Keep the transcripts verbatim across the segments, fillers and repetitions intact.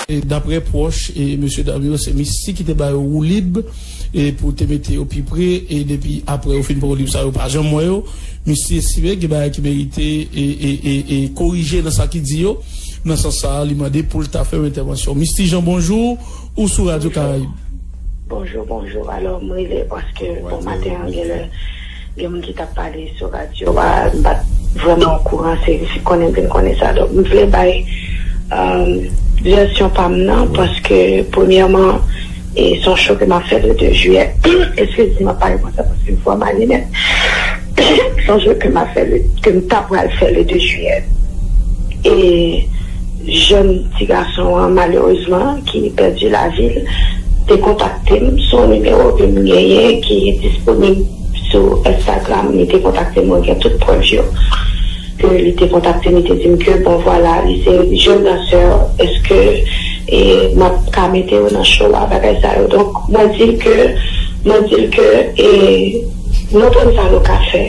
E daprè pwòch e mesye dam yo, se Misty ki te ba yo woulib e pou te mete yo pi pre, e depi apre yo fin pran woulib sa, yo pa janm wè yo. Misty estime gen bagay ki merite e, e, e, e korije nan sa ki di yo. Nan sans sa a, li mande pou l ta fè yon entèvansyon. Misty Jean, bonjou, ou sou Radyo Karayib. Bonjou, bonjou. Alò, m rele paske bon maten an, gen lè gen moun ki t ap pale sou radyo a, m pa t vrèman okouran, se, se konnen m vin konnen sa. Donk, m vle bay, um, vèsyon pa m nan, paske, premyèman, e se yon cho ke m ap fè le de jiyè. Eskize m, m ap pale konsa paske vwa m ale nèt. Se yon cho ke m ap fè le, ke m ta pral fè le de jiyè. E jèn ti gason an, malerezman, ki pèdi lavi l, te kontakte m sou yon nimewo ke m genyen, ki disponib sou Instagram. Li te kontakte m, mwen gen tout prèv yo. Ke li te kontakte m, li te di m ke, bon, vwala, li se jèn dansè, èske, e, m ap ka mete yo nan show a, bagay sa yo. Donk, mwen di l ke, mwen di l ke, e, montre m sa nou ka fè.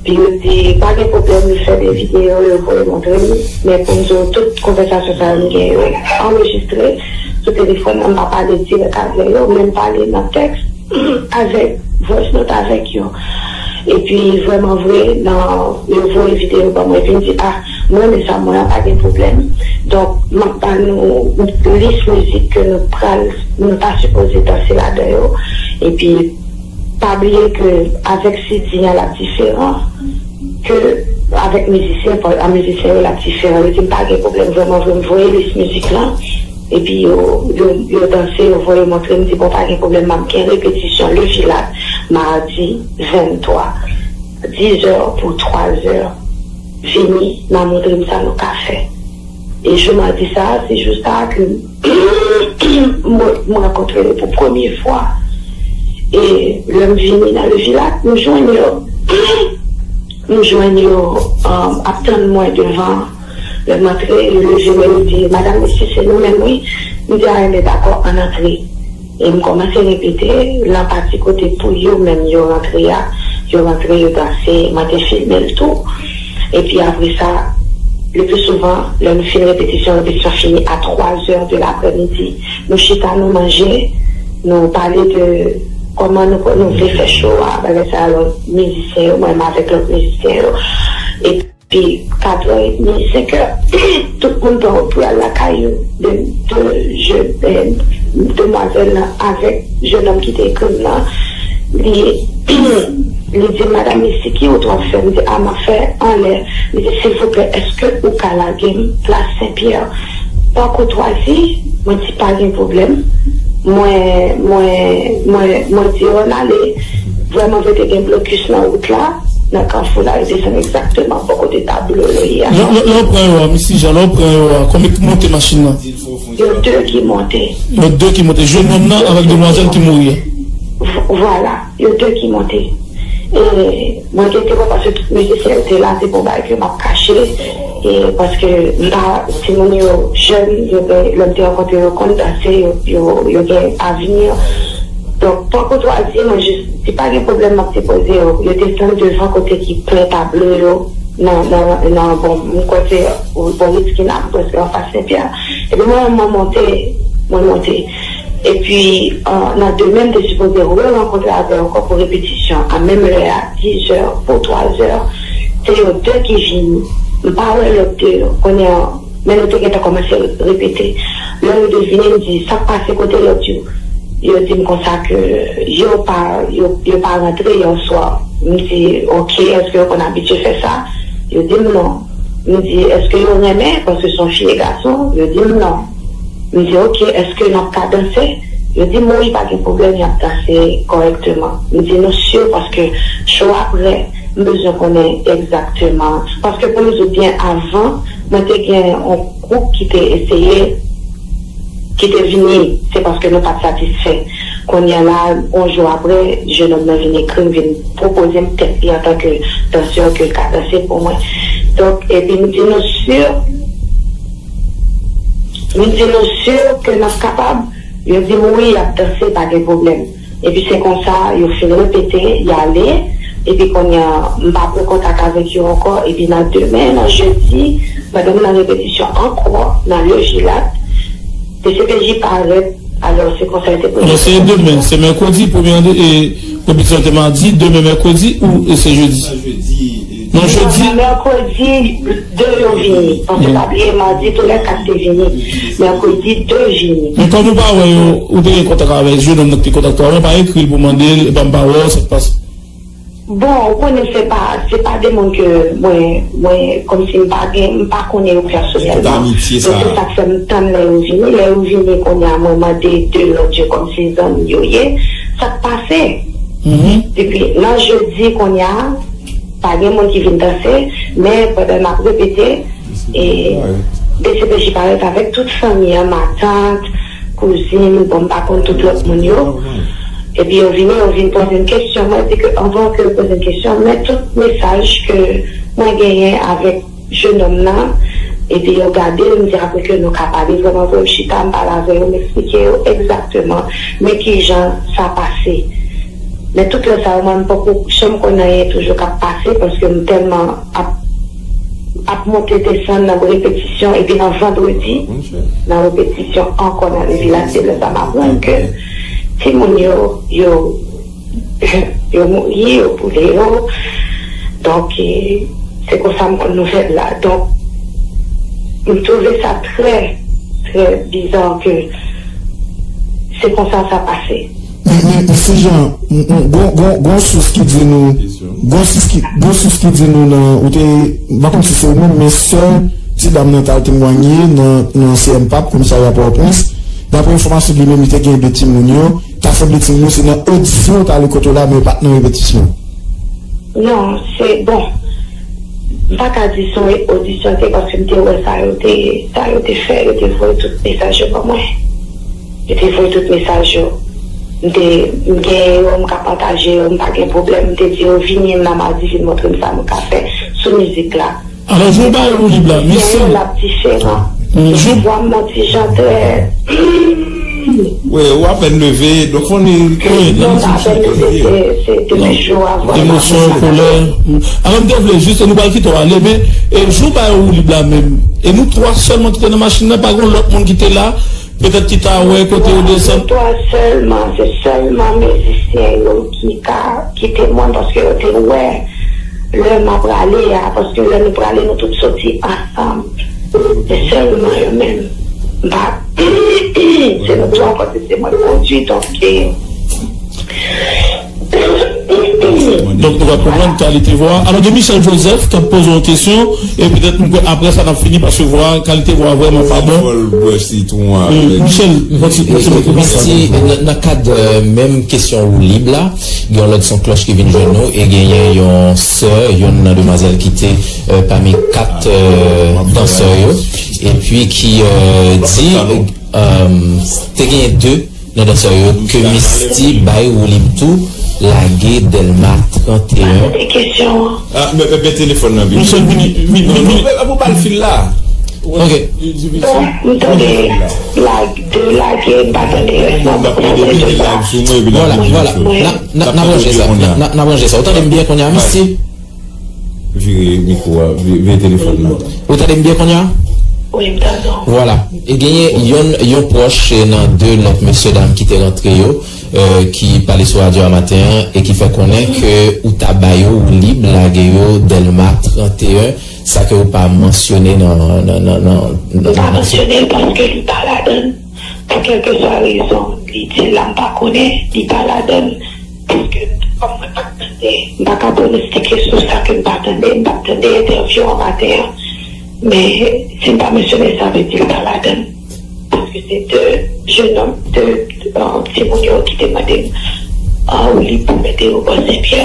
Epi yo di, pa gen pwoblèm, yo fè de videyo, yo voye montre m. Men pou m di w, tout konvèsasyon sa yo, m gen yo anrejistre sou telefòn nan, m pa pale dirèk avè yo, men m pale nan tèks avèk, voice note avèk yo. Epi, vrèman vre, nan, yo voye videyo ban mwen, epi m di, a, mwen renmen sa, mwen an, pa gen pwoblèm. Donk, m ap ba nou lis mizik ke nou pral, nou ta sipoze danse ladan yo. Epi, pa bliye ke avèk C D an, l ap diferan ke avèk mizisyen, pa, a mizisyen yo, l ap diferan. Yo di m pa gen pwoblèm, vrèman vre, m voye lis mizik lan. Epi yo, yo, yo danse, yo voye montre m, di, bon, pa gen pwoblèm, m ap gen repetisyon le Vilat, madi venntwa, dizè pou twazè. Vini, n a montre m sa nou ka fè. E jou madi sa a, se jou sa a ke mwen, mwen rankontre yo pou premye fwa. E lè m vini nan le Vilat, m jwenn yo, m jwenn yo, um, ap tann mwen devan. Lè m antre, yo leve men yo di, "Madam, mesye, se nou menm, wi." M di, "A, enben, dakò, ann antre." E m kòmanse repete, nan pati kote pou yo menm yo rantre a, yo rantre, yo danse, mwen te filme l tou. Epi apre sa, le pli souvan, lè nou fin repetisyon, repetisyon fini a twazè de laprèmidi. Nou chita, nou manje, nou pale de kòman nou, nou vle fè cho a, bagay sa, lòt mizisyen yo, mwen menm avèk lòt mizisyen yo. Epi, katrè edmi, senkè, tout moun pran wout pou y al lakay yo. De, de jèn, eh, demwazèl lan avèk jennonm ki te ekri m nan, li, li di, "Madam Misty, ki wout w ap fè?" M di, "A, m ap fè anlè." Li di, "Silvouplè, èske ou ka lage m plas Senpyè?" Pa koutwazi, mwen di, "Pa gen pwoblèm." Mwen, mwen, mwen, mwen di yo ann ale. Vrèman vre, te gen blokis nan wout la, nan kafou la, yo desann egzakteman bò kote tablo yo ye a. Lè, lè, lè w pran yo a, Misty Jean, lè w pran yo a, konbyen ki monte machin nan? Yo de ki monte. Yo de ki monte. Jennonm nan avèk demwazèl ki mouri a. V-, vwala, yo de ki monte. E mwen gen te pè paske tout mizisyen yo te la, se pa yon bagay ke m ap kache. E paske m pa, timoun yo jèn, yo gen, lè m te rankontre yo konn danse, yo, yo, yo gen avni. Donk, pa koutwazi, mwen jis di, "Pa gen pwoblèm, m ap depoze yo." Yo desann devan kote ki plen tablo yo, nan, nan, nan, bon, m kwè se bò Whisky nan, prèske anfas Senpyè. Epi mwen, mwen monte, mwen monte. Epi, euh, nan demen, m te sipoze re-rankontre avè yo ankò pou repetisyon a, menm lè a, dizè pou twazè. Se yo de ki vini. M pa wè lòt de yo. Kounye a, men nou te gentan kòmanse repete. Lè yo de vini, m di, "Sa k pase, kote lòt yo?" Yo di m konsa ke yo pa, yo, yo pa rantre yè swa. M di, "Oke, èske yo konn abitye fè sa?" Yo di m non. M di, "Èske yo renmen?" Paske se yon fi e gason. Yo di m non. M di, "Oke, èske n ap ka danse?" Yo di m, "Wi, pa gen pwoblèm, y ap danse kòrèkteman." M di, "Nou si?" Paske cho a prè, m bezwen konnen egzakteman. Paske pou m di w byen, avan, mwen te gen yon gwoup ki te eseye, ki te vini, se paske nou pa t satisfè. Kounye a la, yon jou apre, jennonm nan vin ekri m, vin pwopoze m tèt li antanke dansè ke l ka danse pou mwen. Donk, epi m di nou si, m di nou si ke n ap kapab? Yo di m wi, y ap danse, pa gen pwoblèm. Epi se konsa, yo fin repete, y ale. Epi kounye a, m pa pran kontak avèk yo ankò. Epi nan demen, nan jedi, pandan m nan repetisyon ankò, nan Le Jilat, D C P J parèt, alò se konsa l te poze. Alò se demen, se mèkredi, premye randevou, e repetisyon te madi, demen mèkredi ou e se jedi? Non, jedi. Demen mèkredi, de yo vini. Paske pa bliye, madi, tou lè kat te vini. Mèkredi, de vini. Men kòm ou pa wè yo, ou te gen kontak avèk jennonm nan ki te kontakte w, ou pa ekri l pou mande l, epa m pa wè w, sa k pase? Bon, ou konnen se pa, se pa de moun ke mwen, mwen, kòmsi m pa gen, m pa konnen yo pèsonèlman. Donk, se sa k fè m tann lè yo vini. Lè yo vini, kounye a, mwen mande de lòt yo kòmsi zanmi yo ye. Sa k pase? Depi nan jedi, kounye a, pa gen moun ki vin danse, men pandan m ap repete, e D C P J parèt avèk tout fanmi an, matant, kouzin, bon, m pa konn tout lòt moun yo. Epi yo vini, yo vin poze m kesyon. Mwen di ke anvan ke yo poze m kesyon, men tout mesaj ke mwen genyen avèk jennonm nan, epi yo gade l, m di apre ke nou ka pale vrèman vre, m chita, m pale avè yo, m eksplike yo egzakteman men kijan sa pase. Men tout lè sa yo, mwen, m poko janm konn anyen toujou k ap pase, paske m tèlman ap, ap monte desann nan repetisyon, epi nan vandredi, nan repetisyon ankò nan Levilas, se lè sa m aprann ke timoun yo, yo, yo mouri, yo boule yo. Donk, e, se konsa m konn nouvèl la. Donk, m twouve sa trè, trè biza ke se konsa sa pase. Men, men, si jan, m, m, gon, gon, gon sous ki di nou, gon sous ki, gon sous ki di nou nan, ou te, m pa konn si se ou menm, men sè ti dam nan t al temwanye nan, nan C M pap, komisarya Pòtoprens. Daprè enfòmasyon li menm, li te gen de timoun yo, ta sanble timoun yo, se nan odisyon yo t ale kote w la, men yo pa t nan repetisyon. Non, se, bon, m pa ka di se yon odisyon te, paske m te wè sa yo te, sa yo te fè, yo te voye tout mesaj yo ban mwen. Yo te voye tout mesaj yo. M te, m genyen yo, m ka pataje yo, m pa gen pwoblèm. M te di yo, vini nan madi, vin montre m sa nou ka fè sou mizik la. Alò, jou ba yo woulib la, misye. Gen yon lap diferan. Jou vwa m yon ti jan trè. Wi, ou apèn leve, donk fò ni. Wi, non, m apèn leve, se, se depi jou avan. Emosyon, kolè. Alò, m te vle jis, e nou pral kite w ale, men, e jou ba yo woulib la menm. E nou twa sèlman ki te nan machin nan, pa gen lòt moun ki te la. Petèt ki ta wè kote yo desann. Twa sèlman, se sèlman mizisyen yo ki ka kite mwen, paske yo te wè lè m ap prale a, paske lè nou prale, nou tout soti ansanm. Se sèlman yo menm. M pa, se nou twa, paske se mwen k kondui, donk, e, Donk, nou va konprann kalite vwa. Alò, gen Michel Joseph k ap poze yon kesyon, e petèt nou kwè apre sa n ap fini, paske vwa, kalite vwa vrèman pa bon. Fò l bwè sitwon avèk. Michel, kontinye. Misye, nan, nan kad, euh, menm kesyon woulib la, gen yon lòt son klòch ki vin jwenn nou, e genyen yon sè, youn nan demwazèl ki te, euh, pami kat, euh, dansè yo, epi ki, euh, di, euh, te genyen de nan dansè yo ke Misty bay woulib tou lage Dèlma trannteyen. Poze kesyon an. Ah, men, men, men telefòn nan vini. Misye vini, vini, non, non, vini. Men, men, pou ba l fil la. Ok. Bon, m tande lage, de lage, m pa tande rès la. Vwala, vwala. N a, n a, n a ranje sa. N a, n a ranje sa. Ou tande m byen kounye a, Misty? Vire mikwo a, vi-, vire telefòn nan. Ou tande m byen kounye a? Wi, m tande w. Vwala. E genyen yon, yon pwòch, e, nan de lòt mesye dam ki te rantre yo, e, ki pale sou radyo a maten an e ki fè konnen ke ou ta ba yo woulib lage yo Dèlma trannteyen, sa ke ou pa mansyone nan, nan, nan, nan, nan. M pa mansyone l paske li pa ladan l. Pou kèlkeswa rezon, li di l la, m pa konnen, li pa ladan l. Paske, kòm mwen pa t tande, m pa ka pwonostike sou sa ke m pa tande, m pa t tande entèvyou an maten an. Men, si m pa mansyone l, sa vle di l pa ladan l. Paske se de jennonm, de, euh, timoun yo ki te mande m, euh, woulib pou mete yo bò Senpyè.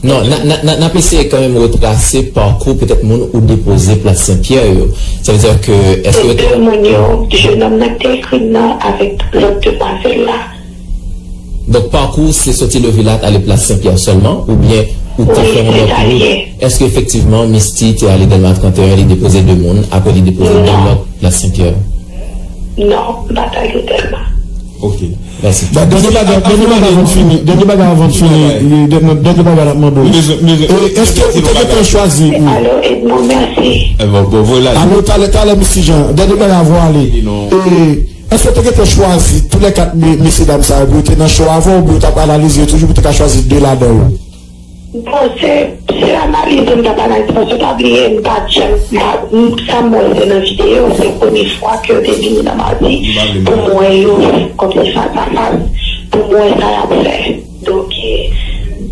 Non, n a, n a, n a, n ap eseye kanmenm retrase pakou petèt moun ou depoze Plas Senpyè yo. Sa vle di ke, èske... Se de moun yo, jennonm nan ki te ekri m nan avèk lòt demwazèl la. Donk, pakou se soti Levilat ale Plas Senpyè sèlman, oubyen ou te fè yon lòt wout? Wi, se sa l ye. Èske efektivman Misty te ale Dèlma trannteyen, li depoze de moun, apre li depoze de lòt Plas Senpyè? Non, m pa t ale Dèlma. Ok. Dènye bagay, dènye bagay avan n fini, dènye bagay avan n fini, dènye bagay n ap mande w. Èske ou te gentan chwazi? Alo, Edmond, mèsi. Alo, talè, talè, Misti Jan, dènye bagay avan w ale. Èske ou te gentan chwazi tou lè kat mesyedam sa yo pou yo te nan show avan oubyen ou t ap analize yo toujou pou te ka chwazi de ladan yo? Bon, se se analize m t ap analize, paske pa bliye, m pa t janm, m pa, m, sa m wè se nan videyo, se premye fwa ke yo te vini nan Madi pou m wè yo kòmsi fas a fas, pou m wè sa y ap fè. Donk,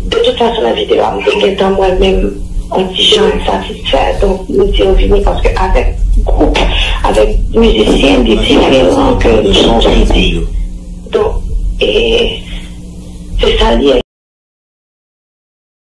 de tout fason, nan videyo a, m te gentan mwen menm yon ti jan satisfè, donk m di yo vini, paske avèk gwoup, avèk mizisyen, li diferan ke nou se yon sidi. Donk, e se sa l ye.